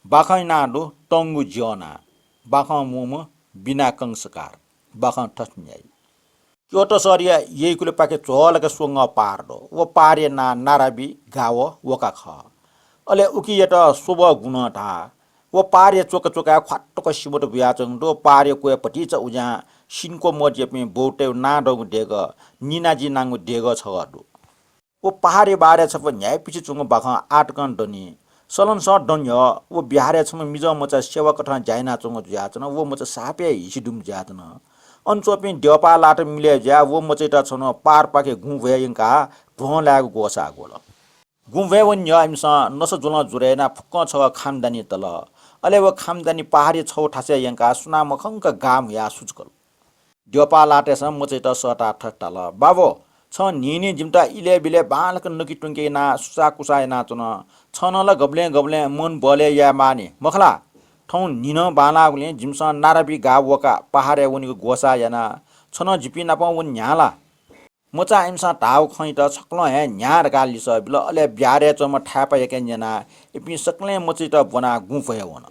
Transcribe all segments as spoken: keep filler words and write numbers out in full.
बाखं नां दु तंगु ज्यः नां। बाखं मूम्ह बिना कंसकार। बाखं थथे न्ह्याइ। क्यःत शहरया यइकुलिपाखे झ्वलय्क स्वंगः पाहार दु। व पाहारया नां नाराबी गावः वका खः। अले उकियात स्वबः गुणं धाः। व पाहारया च्वका च्वकाय् ख्वात्तुक सिमत बुयाच्वंगु दु। पाहारया क्वय् भतिचा उज्यां सिन्क्व मदयापिं बौतय् नां दःगु देगः निनाजी नांगु देगः छगः दु। व पाहारया बारय् छपु न्ह्याइपिसे च्वंगु बाखं आःतकं दनि। सलंसं दँ न्ह्यः व बिहारय् छम्ह मिजंमचा सेवककथं ज्या यानाच्वंगु जुयाच्वन। व मचा सापय् हिसि दुम्ह जुयाच्वन। अन च्वंपिं द्यःपाः लात मिलय् जुयाः व मचायात छन्हु पाहारपाखे गुँ भ्वय् यंकाः ध्वं लायेगु ग्वसाः ग्वल। गुँ भ्वय् वने न्ह्यः इमिसं नसा ज्वलं ज्वरय् यानाः फुक्कं छगः खामदानी तल। अले व खामदानी पाहारया छगू थासय् यंकाः सुनां मखंक गाः म्हुयाः सुचुकल। द्यःपाः लातय्सं मचायात सःताः थथे धाल, बाबु, छं न्हिं न्हिं जिमित इलय् बिलय् बांलाक नकि त्वंके यानाः सुसाःकुसाः यानाच्वन। छं नं ला गबलें गबलें मन बलय् याये माःनि, मखु ला? थौं न्हिनं बांलाःगुलिं जिमिसं नाराबी गाः वकाः पाहारय् वनेगु ग्वसाः याना। छ नं जिपिं नाप वने न्ह्याः ला? मचां इमिसं धाःगु खँयात छकलं हे न्ह्याः धकाः लिसः बिल। अले बिहारय् च्वंम्ह थाय्पायाके न्यनाः इपिं सकलें मचायात ब्वनाः गुँ भ्वय् वन।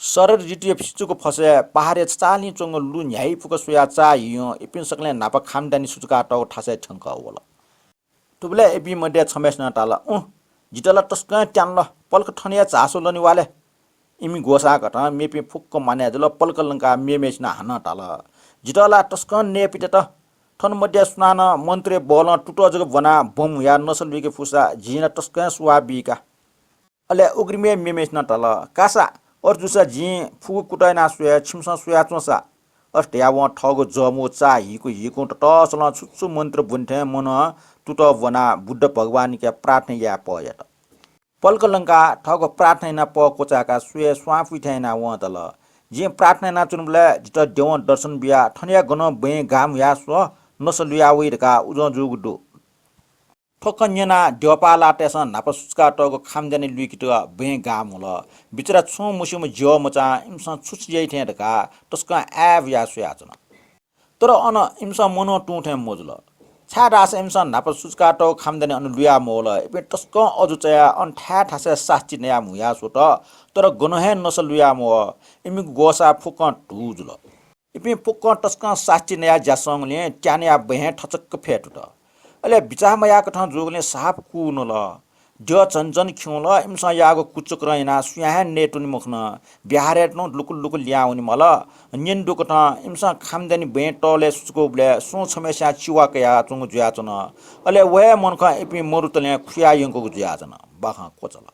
शरद ऋतुया फिचुक फसय् पाहारय् छचाःलिं च्वंगु लु न्ह्याइपुक स्वयाः चाःहियां इपिं सकलें न्हापा खामदानी सुचुकातःगु थासय् थ्यंकः वल। थुबलय् इपिं मध्ये छम्हय्सिनं धाल, उँ, जितः ला तसकं हे त्यानल, पलख थन हे झासु लने वा ले। इमि ग्वसाःकथं मेपिं फुक्क मानय् जुल। पलख लंकाः मेम्हय्सिनं हानं धाल, जितः ला तसकं नये पित्यात। थन मध्ये सुनानं मन्त्रया बलं तुतः जक ब्वनाः बँ म्हुयाः नसा लुइके फुसा जिं ला तसकं हे सुवाः बी का। अले उघ्रिमय् मेम्हय्सिनं धाल, कासा, अथे जूसा जिं फुगु कुतः यानाः स्वये, छिमिसं स्वयाच्वंसा। अथे धयाः वं थःगु जःमू चाःहिकु हिकुं ततःसलं छु छु मन्त्र ब्वने थें मनं तुतः ब्वनाः बुद्ध भगवानयाके प्रार्थना याये पः यात। पलख लंकाः थःगु प्रार्थना यानाः पः क्वचाय्काः स्वये स्वां पुइ थें यानाः वं धाल, जिं प्रार्थना यानाच्वनाबलय् जितः द्यवं दर्शन बियाः थनया गनं बँय् गाः म्हुयाः स्व, नसा लुया वइ धकाः उजं जूगु दु। थ्व खँ न्यनाः द्यःपाः लातय्सं न्हापा सुचुकातःगु खामदानी लुइकेत बँय् गाः म्हुल। बिचरा छुं मस्यूम्ह ज्यः मचां इमिसं छु छु याइ थें धकाः तसकं आय् बुयाः स्वयाच्वन। तर अन इमिसं मनं तुं थें मजुल। छाय्धाःसा इमिसं न्हापा सुचुकातःगु खामदानी अन लुया मवल। इपिं तसकं अजू चायाः अन थाय् थासय् सास्ती नयाः म्हुयाः स्वत। तर गनं हे नसा लुया मवः। इमिगु ग्वसाः फुक्कं धू जुल। इपिं फुक्कं तसकं सास्ती नयाः ज्या संगुलिं त्यानया बँय् थचक्क फय् तुत। अले बिचाः मयाकथं जूगुलिं साप कू नल। द्यः झन झन खिउँल। इमिसं याःगु कुचक्रं यानाः सुयां हे नयेत्वने मखन। बिहारय् तुं लुकुलुकु लिहां वने माल। न्यने दुकथं इमिसं खामदानी बँय् तःलय् सुचुकूबलय् सुं छम्हय्सियां चिवा कयाच्वंगु जुयाच्वन। अले व हे मनखं इपिं मरुतलें खुया यंकूगु जुयाच्वन। बाखं क्वचाल।